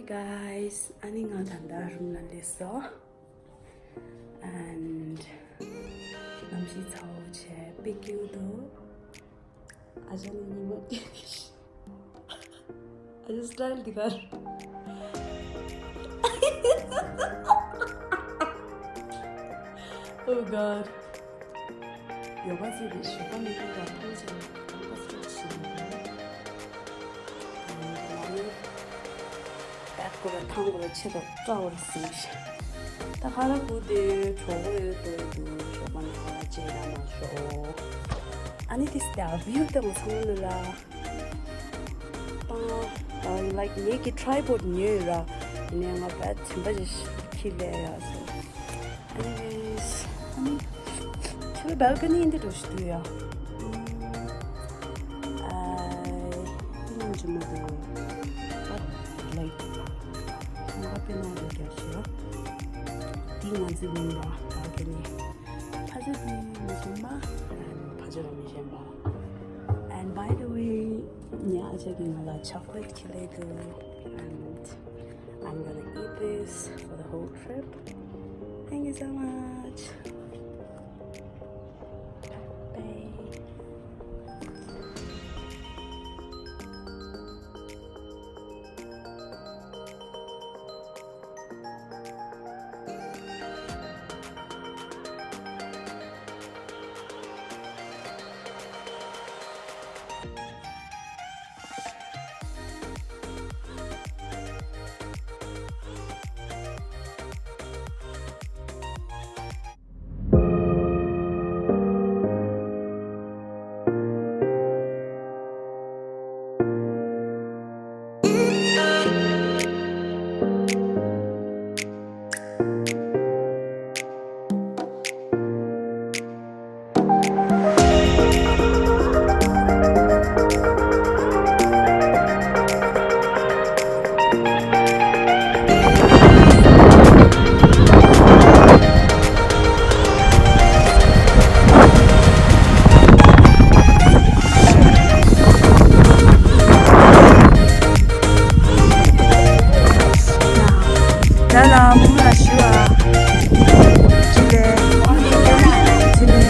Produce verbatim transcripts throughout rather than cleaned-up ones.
Guys, ཨ་ནི་ང་ད་ལྟ་རུམ་ལ་སླེབས་སོང་། And གནམ་གཤིས་ཚ་བོ་བྱས་དཔེ་སྐྱིད་པོ་འདུག་ཨ་ཅག་ནི་ཉི་མ་བསྟན་ནས། ཨ་ཅག་སི་ཊལ་འདི་གར། Oh God. ཡོ་ག་ཟེར་བའི་ཞོགས་པ་མི་ཁུག་ལ་ཐོངས་ཆེན་པ་སོགས་བྱེད་མི་དགོས། ཨ་ཁུ་ར་ཐང་གོ་ར་ཆེ་ར་སྐྲ་བར་སིང་ཤ། ད་ཁ་ར་ཁུ་དེ་གྲོགས་པོ་ཡོད་དོ་ཡོད་དོ་ཞོགས་པ་ནས་ཁ་ར་ཅེ་ར་མ་ཤོག་ཨ་ནི་དེ་སྟེ་ཨ་བིའུ་ལྟ་མོ་ཚང་མ་ལོ་ལ། ཏང་ཨ་ལའིཀ་ངེད་ཀྱི་ཊི་རའི་པོཌ་ཉོས་ཡོད་ར། ཡིན་ནའི་ང་བད་ཚིམ་པ་ཞིག་ཁྱི་ལས་ཡ་སོ། Anyways, ཁྱོད་ལ་བལ་ཀ་ནི་འདི་འགྲོ་ཞིག་འདུག་ཡ། ཨ་ཡིན་ཅི་མ་འདུག་ལའིཀ་ཁྱོད་ལ་དཔེ་ན་འགྲོ་རྒྱག་ཞིག་ཡ། འདི་ང་ཚོའི་མིང་ལ་བལ་ཀ་ནི། ཕ་ཆ་དེ་མི་ཤེས་མ། ཕ་ཆ་རང་མི་ཤེས་མ། And by the way, ཉ་ཨ་ཅག་གིས་ང་ལ་ཆོ་ཀོ་ལེཊ་ཁྱེར་ལེ་འདུག And I'm gonna eat this for the whole trip. Thank you so much. Bye. ད་ལ་མུ་མ་ཞུ་བ། ཅི་ལེ། ཅི་ལེ།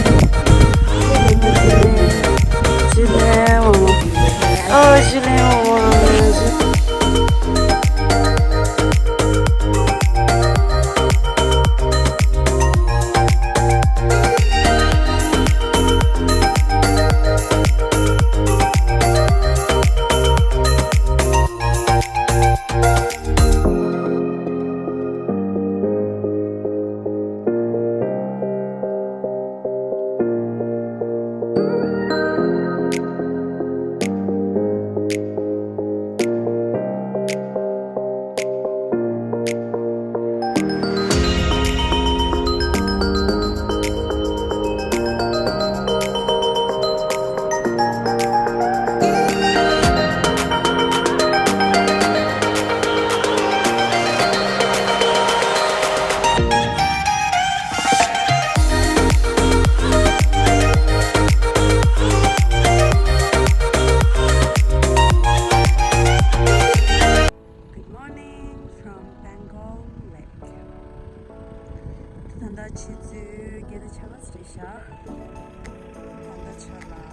ཅི་ལེ། ཨོ་ཅི་ལེ། ཨོ། Good morning from Pangon Lake. ད་ལྟ་ཆུ་ཚོད་བརྒྱད་དང་ཕྱེད་ཀ་ཙམ་རེད་ཤག་ད་ལྟ་ཆར་ལ།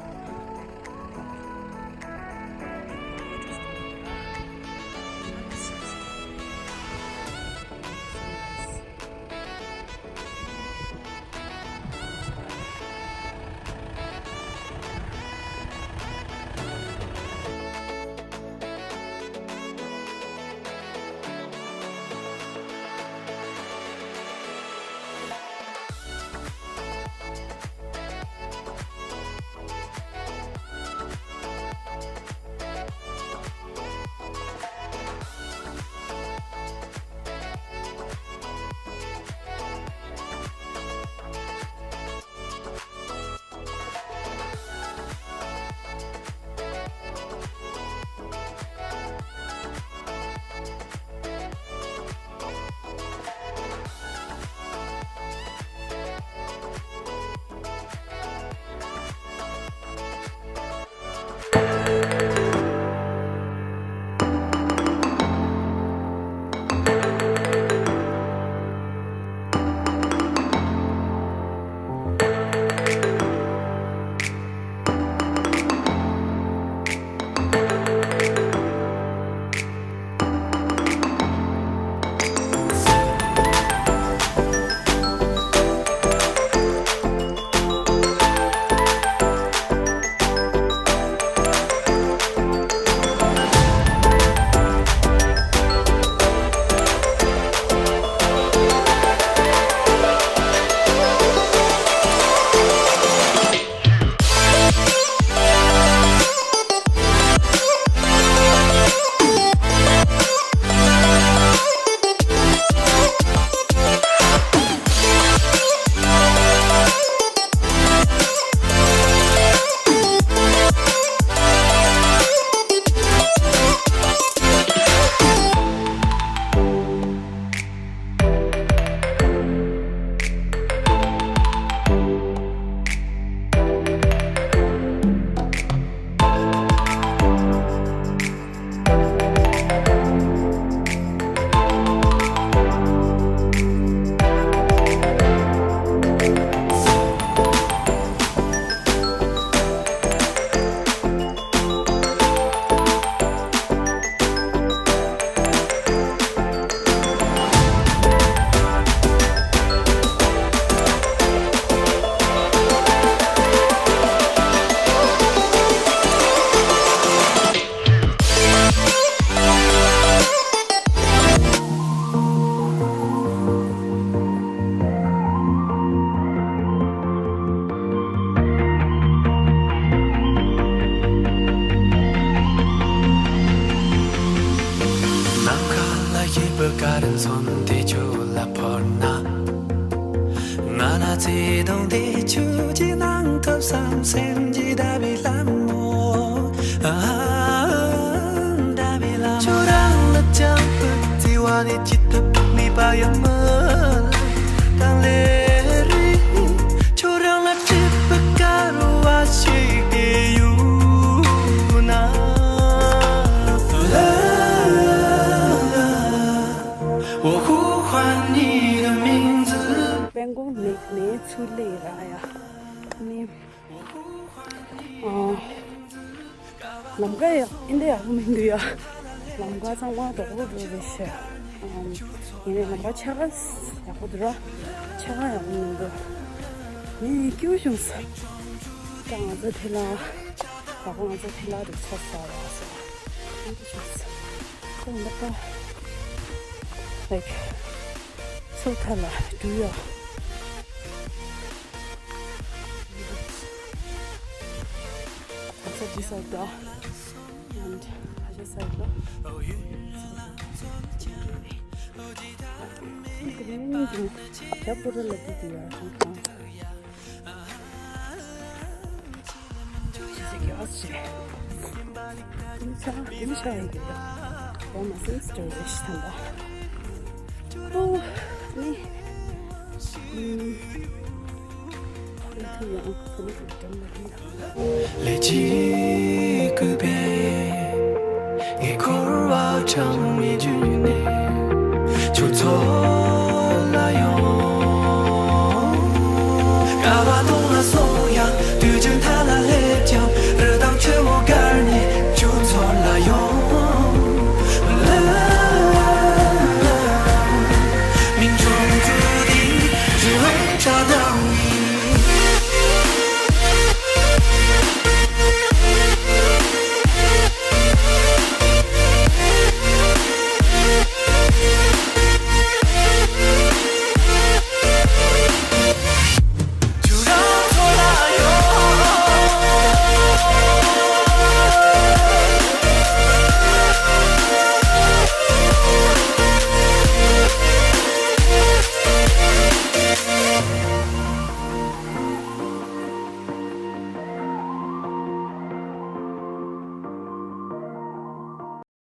བུ་ག་རེ་མཚོན་དེ་ཆུ་ལ་ཕོར་ན། ང་ལ་ཚེ་དང་དེ་ཆུ་ཅི་གནང་ཐུབ་བསམ་སེམས་ཀྱི་ཟླ་བའི་ལྷ་མོ། ཨ། ཟླ་བའི་ལྷ་མོ། ཁྱོད་རང་ལ་ཅང་བུ་བརྩི་བ་ནི་ཅི་ཐུབ་མི་པ་ཡང་མི་ལ་དང་ལེ་རེ། ཁྱོད་རང་ལ་སྤྲད་པའི་དཀར་བ་ཞིག་དེ་ཡོད་ན། དཔལ་མགོན་མེག་ནས་ཚུར་སླེབས་ར་ཡ། ནི། ཨ། ལམ་ཁ་ཡག་ཨིན་དེ་ཡག་པོ་མི་འདུག་ཡ། ལམ་ཁ་ཚང་མ་དོག་པོ་འགྲོ་རེད་ཤག་ཨམ། ཡིན་ནའི་ལམ་ཁ་ཆག་ཡག་པོ་འདུག་ར། ཆག་ཡག་པོ་མི་འདུག་ངས་སྐྱིད་པོ་བྱུང་སོང་། ད་ང་ཚོ་དེ་ལ། ད་ང་ཚོ་དེ་ལ་རུ་ཆ་ཟ་ཡག་སོང་། སྐྱིད་པོ་བྱུང་སོང་། ཁོང་ལ་ད། ལའིཀ། ཚུར་ཁ་ལ་འགྲོ་ཡག What's up, this out there? And I just said, no. Green, green. What up, what up, what up, what up? This is your shit. This is your shit. Oh, my sister, this is Tanda. Oh, me. ལས་ཀྱི་སྐུད་པས་ངའི་འཁོར་བ་གྲངས་མེད་བརྒྱུད་ནས་ཁྱོད་ཚོ།